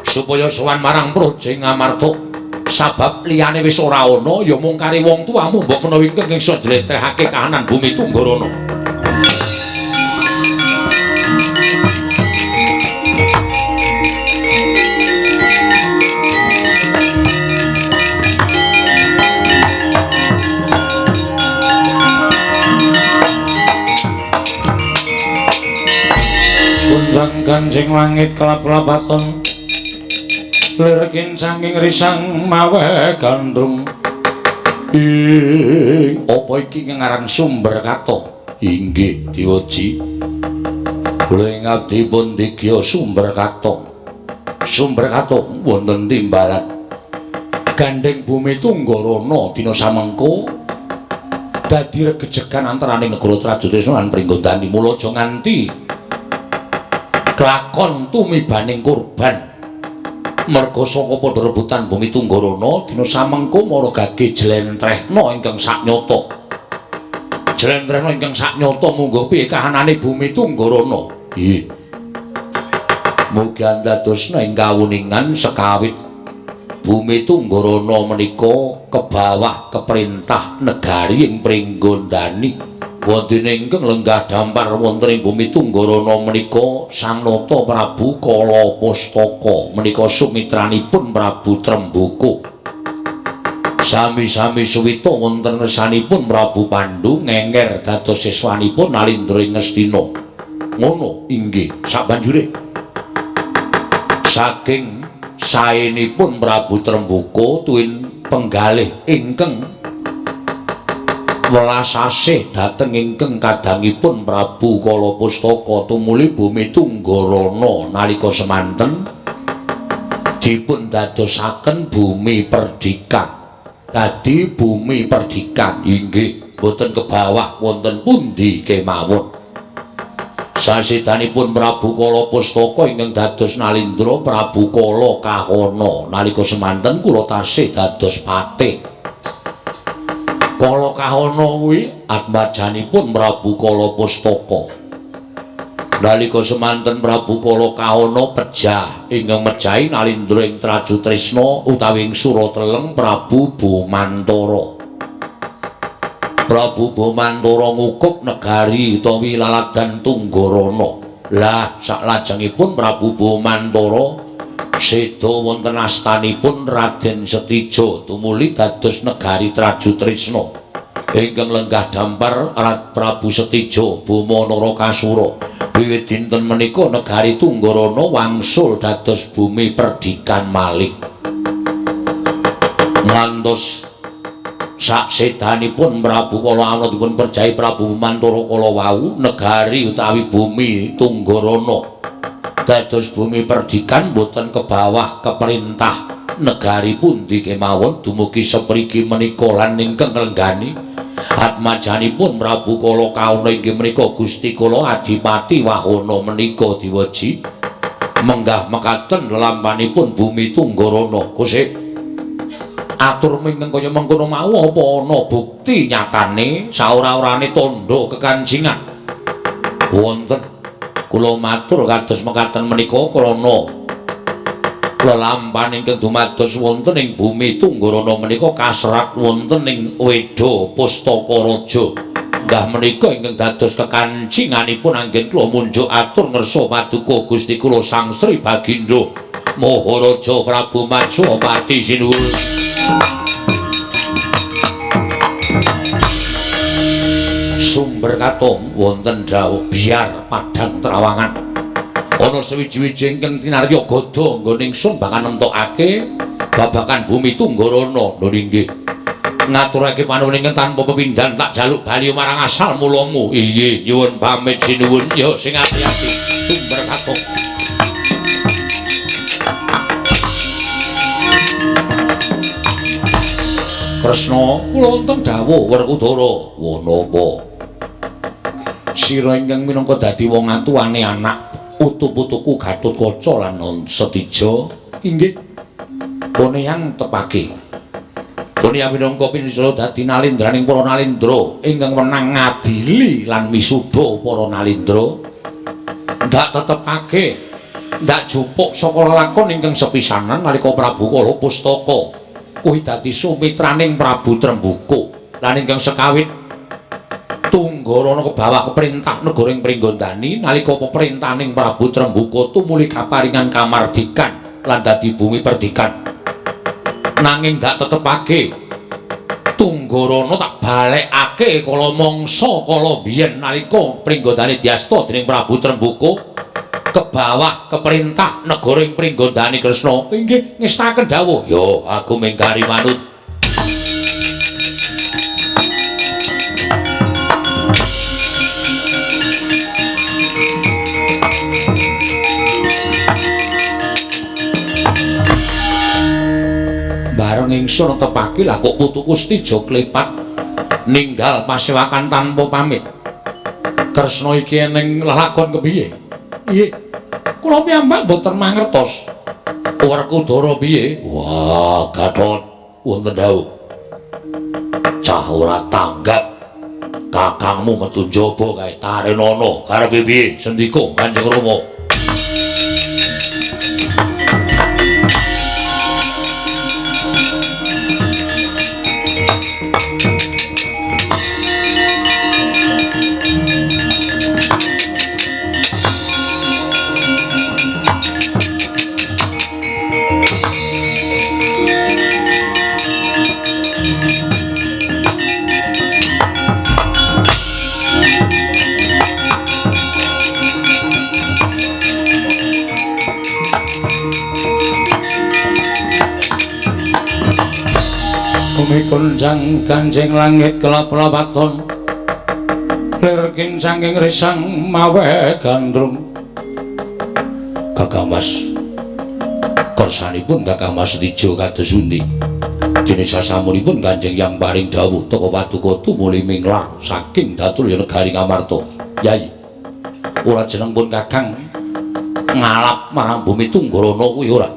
supaya sowan marang Praja Ngamarta. Sabab liyane wis ora ana ya mung kari wong tuamu mbok menawa ingkang iso njlentrehake kahanan bumi Tunggarana. Gunjang ganjing langit kelap-kelapaton lir kincanging risang mawe gandrung. Ing apa iki ngaran Sumber Katong? Inggih Dewaji. Kula ing abdi pun digya Sumber Katong. Sumber Katong wonten timbalan gandheng bumi Tunggarana dina samengko dadi regejegan antaraning negara Trajutrisna lan Pringgondani. Mula aja nganti kelakon tumibaning kurban merga saka padha rebutan bumi Tunggarana dina samengko mara gage jlentrehna ingkang saknyata. Jlentrehna ingkang saknyata mungguh piye kahanane bumi Tunggarana. Nggih. Mugi andadosna ing kawuningan sekawit bumi Tunggarana menika kebawah keperintah negari ing Pringgondani. Wonten ingkang lenggah dampar wonten ing bumi Tunggarana menika Sang Nata Prabu Kala Pustaka menika sumitranipun Prabu Tremboko. Sami-sami suwita wonten ngersanipun Prabu Pandu ngenger dados siswanipun Nalindra ing Ngastina. Ngono inggih sabanjure saking saenipun Prabu Tremboko tuwin penggalih ingkang welas asih dhateng ingkang kadangipun Prabu Kala Pustaka tumuli bumi Tunggarana nalika semanten dipun dadosaken bumi perdikan. Dadi bumi perdikan inggih boten kebawah wonten pundi kemawon. Sasidanipun Prabu Kala Pustaka ingkang dados Nalindra Prabu Kala Kahana nalika semanten kula tasih dados patih. Kala Kahana kuwi atmajanipun Prabu Kala Pustaka. Nalika semanten Prabu Kala Kahana pejah ingkang mejahi Nalindra ing Trajutrisna utawi ing Surateleng Prabu Bomantara. Prabu Bomantara ngukup negari utawi laladan Tunggarana. Lah saklajengipun Prabu Bomantara seda wonten astanipun Raden Setija tumuli dados negari Trajutrisna ingkang lenggah dampar Prabu Setija Boma Narakasura. Wiwit dinten menika negari Tunggarana wangsul dados bumi perdikan malih. Ngantos saksedanipun Prabu Kala ana dipun perjahi Prabu Mantara kala wau negari utawi bumi Tunggarana dados bumi perdikan boten kebawah keperintah negari pundi kemawon dumugi sepriki menika lan ingkang nglenggani atmajanipun Prabu Kala Kahana inggih menika Gusti Kala Adipati Wahana menika diweji. Menggah mekaten lelampanipun bumi Tunggarana. Kusik atur mingkeng kaya mengkono mau apa ana bukti nyatane saora-orane tandha kekancingan? Wonten. Kula matur kados mekaten menika krana lelampan ingkang dumados wonten ing bumi Tunggarana menika kaserat wonten ing Weda Pustaka Raja. Nggah menika ingkang dados kekancinganipun anggen kula munjuk atur ngersa paduka Gusti kula Sang Sri Bagindo Maharaja Prabu Matswapati sinuwun. Sumber katon wonten dawuh biar padang trawangan. Ana sewiji-wiji ingkang tinarya gada nggone ingsun bakal nentokake babagan bumi Tunggarana. Lho inggih. Ngaturake panuwun ingkang tanpa pepindhan tak jaluk bali marang asal mulamu. Inggih, nyuwun pamit sinuwun. Ya sing ati-ati. Sumber katon. Kresna, kula wonten dawuh Werkudara. Wanapa? Sira ingkang minangka dadi wong atuwane anak putu-putuku Gatotkaca lan Setija inggih poneyang tepake. Poneyang minangka pinisra dadi nalindraning para nalindra ingkang wenang ngadili lan misuda para nalindra. Ndak tetepake, ndak jupuk saka lelakon ingkang sepisanan nalika Prabu Kala Pustaka kuwi dadi sumitraning Prabu Tremboko lan ingkang sekawit Tunggarana kebawah keperintah negara ing Pringgondani nalika peperintahaning Prabu Tremboko tumuli kaparingan kamardikan lan dadi bumi perdikan. Nanging ndak tetepake Tunggarana tak balekake kala mangsa kala biyen nalika Pringgondani diasta dening Prabu Tremboko kebawah keperintah negara ing Pringgondani. Kresna inggih ngestaken dawuh. Ya aku mingkari manut. Bareng ingsun tepaki lah kok putuku Setija klepat ninggal pasewakan tanpa pamit. Kresna iki ning lelakon kepiye? Nggih. Kula piyambak mboten mangertos. Werkudara piye? Wah, Gatot wonten dawuh. Cah ora tanggap. Kakangmu metu njaba kae tarenana. Karepe piye? Sendika Kanjeng Rama. Kunjang kanjeng langit kelap-lapaton lir kincanging risang mawe gandrung. Kakang Mas, kersanipun Kakang Mas Setija kados pundi? Dene sasampunipun Kanjeng Yang paring dawuh teka paduka tumuli minglar saking Datulya negari Ngamarta. Yai, ora jeneng pun Kakang ngalap marang bumi Tunggarana kuwi ora.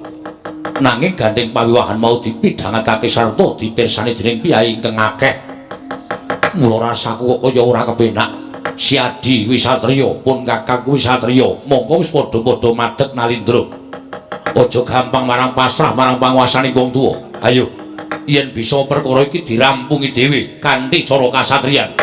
Nanging gandeng pawiwahan mau dipidhangatake sarta dipirsani dening piyai ingkang akeh. Mula rasaku kok kaya ora kepenak. Si Adi kuwi satriya, pun Kakang kuwi satriya, mongko wis padha-padha madeg nalindra. Aja gampang marang pasrah marang panguwasaning wong tuwa. Ayo, yen bisa perkara iki dirampungi dhewe kanthi cara kasatriyan.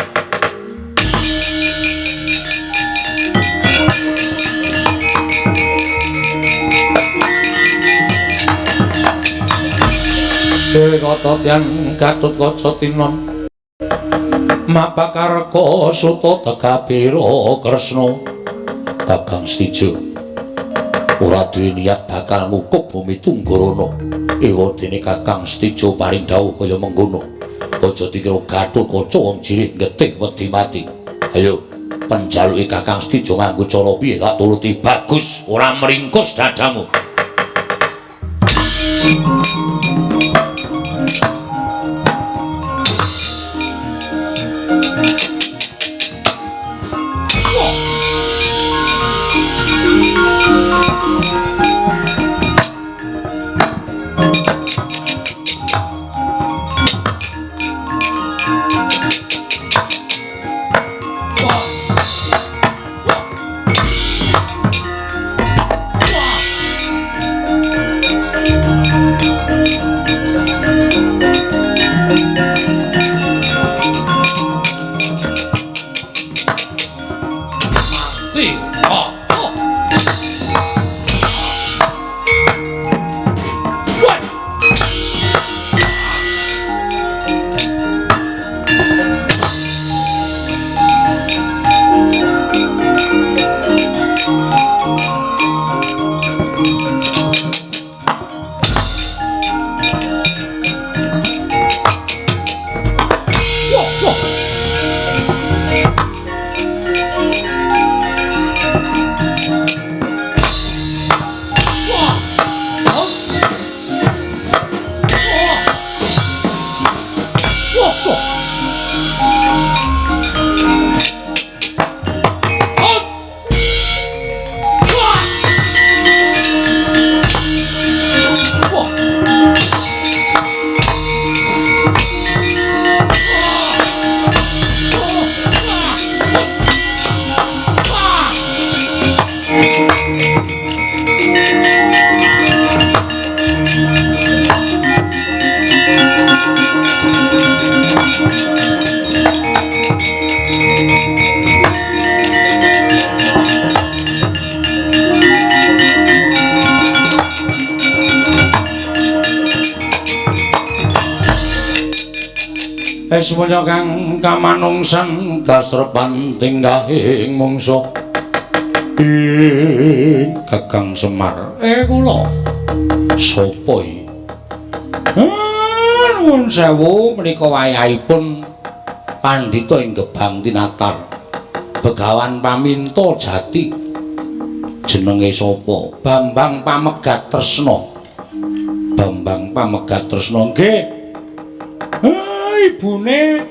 Kata tiang Gatotkaca tinon mapakarka suta tegapira Kresna. Kakang Setija ora duwe niat bakal ngukup bumi Tunggarana. Ewadene Kakang Setija paring dawuh kaya mengkono. Aja dikira Gatotkaca wong jirih getih wedi mati. Ayo penjaluke Kakang Setija nganggo cara piye tak turuti. Bagus, ora meringkus dadamu. Semuanya kang kamanungsan kasrepan tinggahing mungsuh ing Kakang Semar. Kula sapa iki? Nuwun sewu, menika wayahipun pandhita ing Gebang Tinatar, Begawan Paminto Jati. Jenenge sapa? Bambang Pamegat Tresna. Bambang Pamegat Tresna nggih. Ibune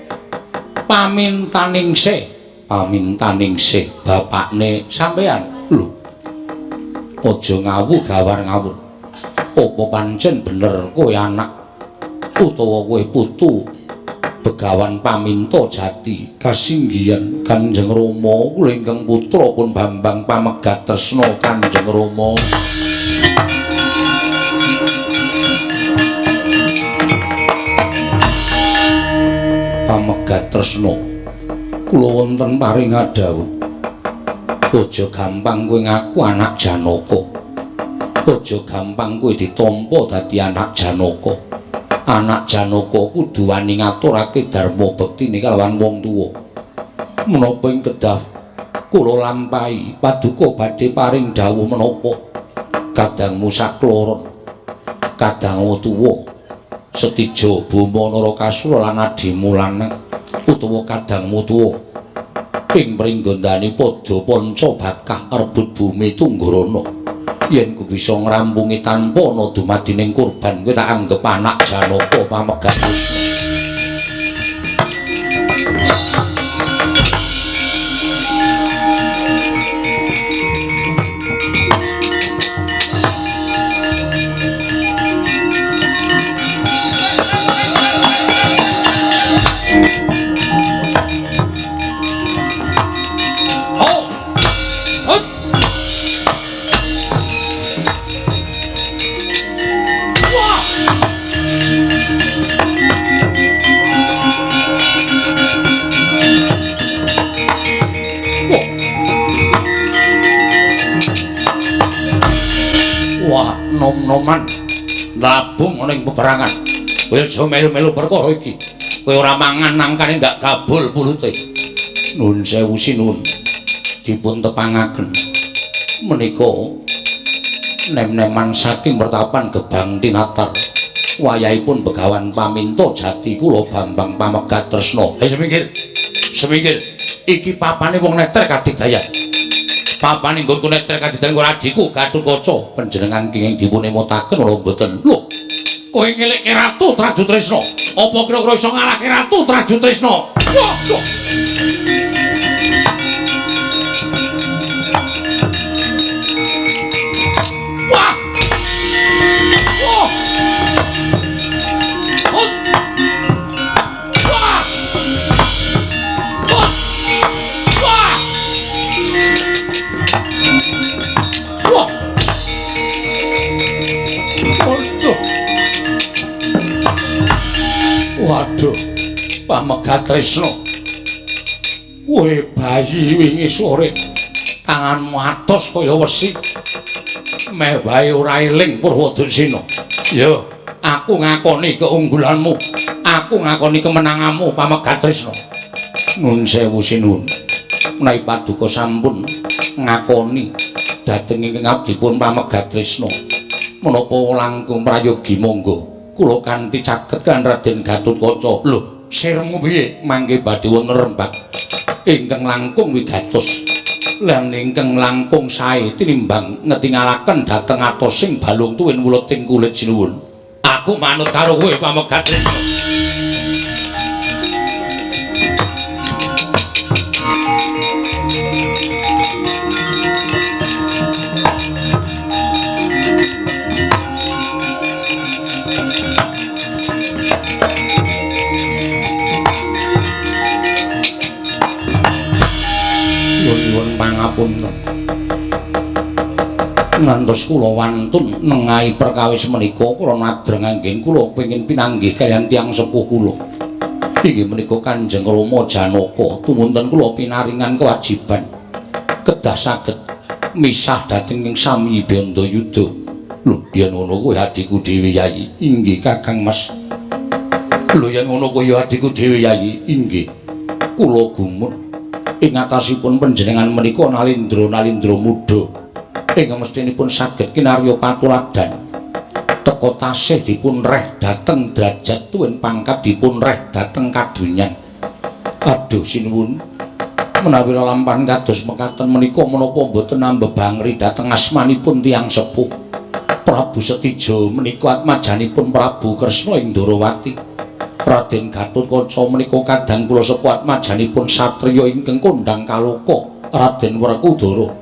Pamintaningsih, Pamintaningsih bapakne sampean. Lho, aja ngawu gawar ngawur. Apa pancen bener kowe anak utawa kowe putu Begawan Paminto Jati? Kasinggihan Kanjeng Rama, kula ingkang putra pun Bambang Pamegat Tresna Kanjeng Rama. Pamegat Tresna, kula wonten paring dawuh. Aja gampang kowe ngaku anak Janaka. Aja gampang kowe ditampa dadi anak Janaka. Anak Janaka kudu wani ngaturake dharma bektine kalawan wong tuwa. Menapa ing kedah kula lampahi, paduka badhe paring dawuh menapa? Kadangmu sakloron, kadangmu tuwa, Setija Boma Narakasura lan adimu lanang utawa kadangmu tuwa ing pringgondane padha panca bakah rebut bumi Tunggarana. Yen ku bisa ngrampungi tanpa ana dumadining kurban, kowe tak anggep anak Janaka Pamegat Tresna. Wah, nom-noman nabung ana ing peperangan. Kowe aja melu-melu perkara iki. Kowe ora mangan nangkane ndak gabul pulute. Nuwun sewu sinuwun. Dipun tepangaken. Menika nem-neman saking pertapan Gebang Tinatar. Wayahipun Begawan Paminto Jati kula Bambang Pamegat Tresna. Semingkir. Semingkir. Iki papane wong neter kadigdayan. Papane nggonku neter kadigdayan karo adhiku Gatotkaca. Panjenengan kenging dipun emutaken ora mboten? Lho, kowe ngelekke Ratu Trajutresna. Apa kira-kira iso ngalahke Ratu Trajutresna? Waduh. Wah. Wah. Wah. Wah. Wah. Wah. Waduh. Waduh, Pamegat Tresna. Kowe bayi wingi sore tanganmu atos kaya wesi. Meh wae ora eling Purwoduksina. Ya, aku ngakoni keunggulanmu. Aku ngakoni kemenanganmu Pamegat Tresna. Nuwun sewu sinuwun. Menawi paduka sampun ngakoni dhateng ingkang abdipun Pamegat Tresna. Menapa langkung prayogi monggo kula kanthi caket kan Raden Gatotkaca. Lho, sirmu piye? Mangke badhe wonten rembag ingkang langkung wigatos lan ingkang langkung sae tinimbang ngetingalaken dhateng atosing balung tuwin wuleting kulit sinuwun. Aku manut karo kowe Pamegat Tresna. Nyuwun pangapunten. Ngantos kula wantun nengahi perkawis menika kula nadreng anggen kula pengin pinanggih kaliyan tiyang sepuh kula. Inggih menika Kanjeng Rama Janaka. Tumunten kula pinaringan kewajiban kedah saged misah dhateng ing sami Bandayuda. Lho, yen ngono kuwi adhiku dhewe Yayi. Inggih Kakang Mas. Lho yen ngono kaya adhiku dhewe Yayi. Inggih. Kula gumun ing atasipun panjenengan menika nalindra-nalindra muda ing mestinipun saged kinarya patuladan. Teka tasih dipun reh dhateng derajat tuwin pangkat dipun reh dhateng kadonyan. Aduh sinuwun, menawi lelampahan kados mekaten menika menapa mboten ambebangri dhateng asmanipun tiyang sepuh. Prabu Setija menika atmajanipun Prabu Kresna ing Ndorowati. Raden Gatotkaca menika kadang kula sepuh atmajanipun satriya ingkang kondhang kaloka Raden Werkudara.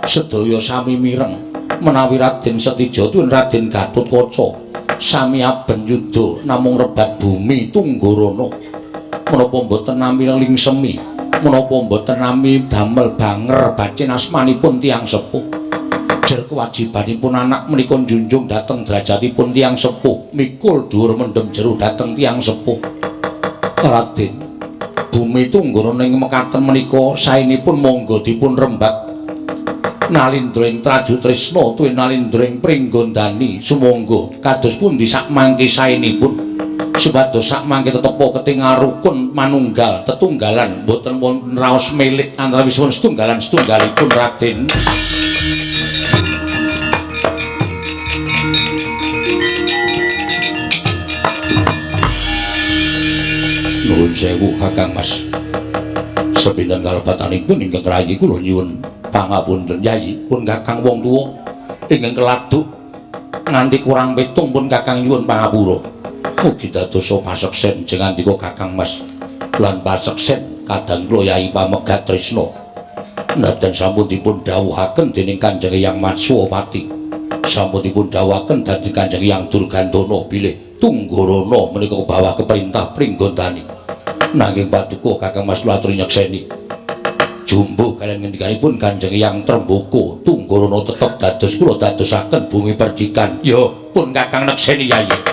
Sedaya sami mireng menawi Raden Setija tuwin Raden Gatotkaca sami aben yuda namung rebat bumi Tunggorana. Menapa mboten nami lingsemi, menapa mboten nami damel banger bacin asmanipun tiyang sepuh. Jer kewajibanipun anak menika njunjung dhateng derajatipun tiyang sepuh, mikul dhuwur mendem jero dhateng tiyang sepuh. Raden, bumi Tunggorana ing mekaten menika saenipun monggo dipun rembak nalindra ing Traju Trisna tuwin nalindra ing Pringgondani sumangga kados pundi sakmangke saenipun supados sakmangke tetepa ketingal rukun manunggal tetunggalan mboten wonten raos milik antawisipun setunggalan setunggalipun Raden. Nuwun sewu Kakang Mas. Sepinten kalepatanipun ingkang rayi kula nyuwun pangapunten Yayi pun Kakang wong tuwa ingkang keladuk nganti kurang pitung pun Kakang nyuwun pangapura. Mugi dadosa paseksen jengandika Kakang Mas lan paseksen kadang kula Yayi pamegat tresna. Nadan sampun dipun dawuhaken dening Kanjeng Hyang Matswapati. Sampun dipun dawuhaken dhateng Kanjeng Hyang Durgandana bilih Tunggorana menika bawah keperintah Pringgondani. Nanging paduka Kakang Mas kula aturi nyekseni jumbuh kaliyan ngendikanipun Kanjeng Hyang Tremboko Tunggorana tetep dados kula dadosaken bumi perdikan. Ya pun Kakang nekseni Yayi.